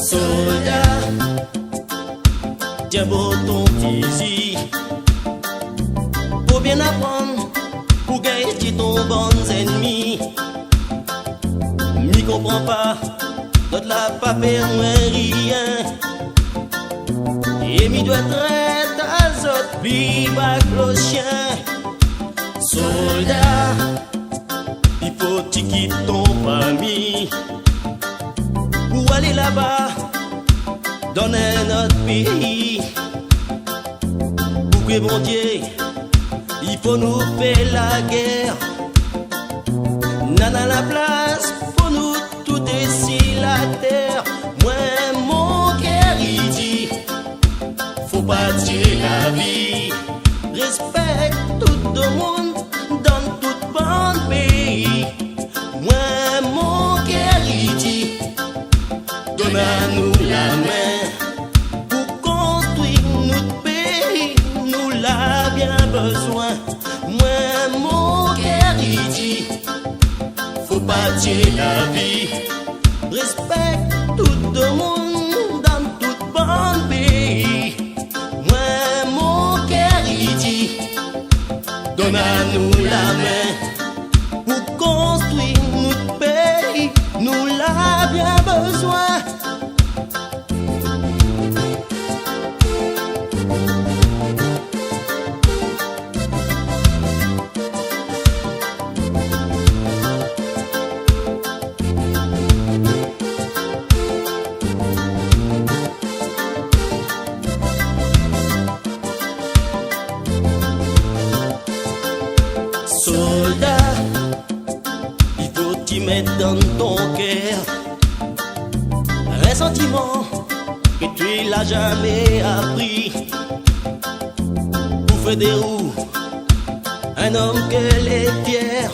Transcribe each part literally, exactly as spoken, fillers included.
Solda, tienbo ton fizi, fo bien aprann pou gingn tir ton bann zènmi. Mi konpran pa, zot la pa fé mwin rien. É mi doi trèt azot pli ba k lo shien. Solda, i fo ti kit ton fami pou alé laba, dann in not péi. Pou kré Bondié, i fo nou fé la gèr. Nana la plas pou nou tout isi la tèr. Mwin, mon kèr i di, fo pa tié la vi. Rèspèk tout domoun dann tout bann péi. Mwin, mon kèr i di, donn anou la min pou konstrui nout péi, nou la bien bezwin. Mwin, mon kèr i di, fo pa tié la vi. Rèspèk tout domoun dann tout bann péi. Mwin, mon kèr i di, donn anou la min pou konstrui nout péi, nou la bien bezwin. Solda, i fo ti mèt dann ton kèr in santiman ke tu la zamé apri. Pou fé de ou in om ke lé fièr,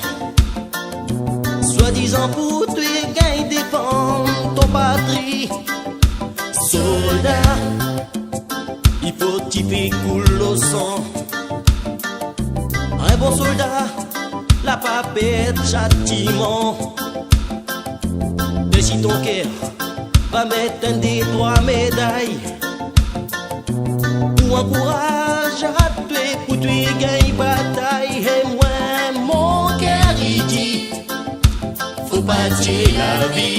swadizan pou tu gingn défann ton patri. Solda, i fo ti fé koul lo san. In bon solda la pa pèr shatiman. Dési ton kèr, va mèt in dé trwa méday pou ankouraz atwé pou tu gingn batay. É mwin, mon kèr i di, fo pa tié la vi.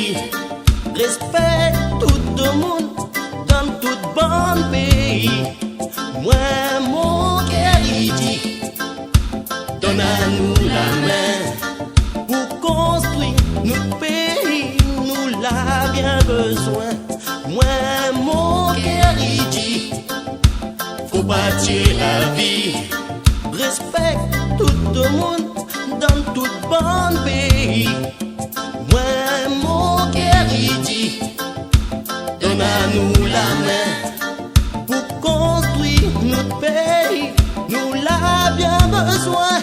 Rèspèk tout domoun dann tout bann péi. Mwin, mon kèr i di, donn anou la min pou konstrui nout péi, nou la bien bezwin. Mwin, mon kèr i di, fo pa tié la vi. Rèspèk tout domoun dann tout bann péi. Mwin, mon kèr i di, donn anou la min pou konstrui nout péi, nou la bien bezwin.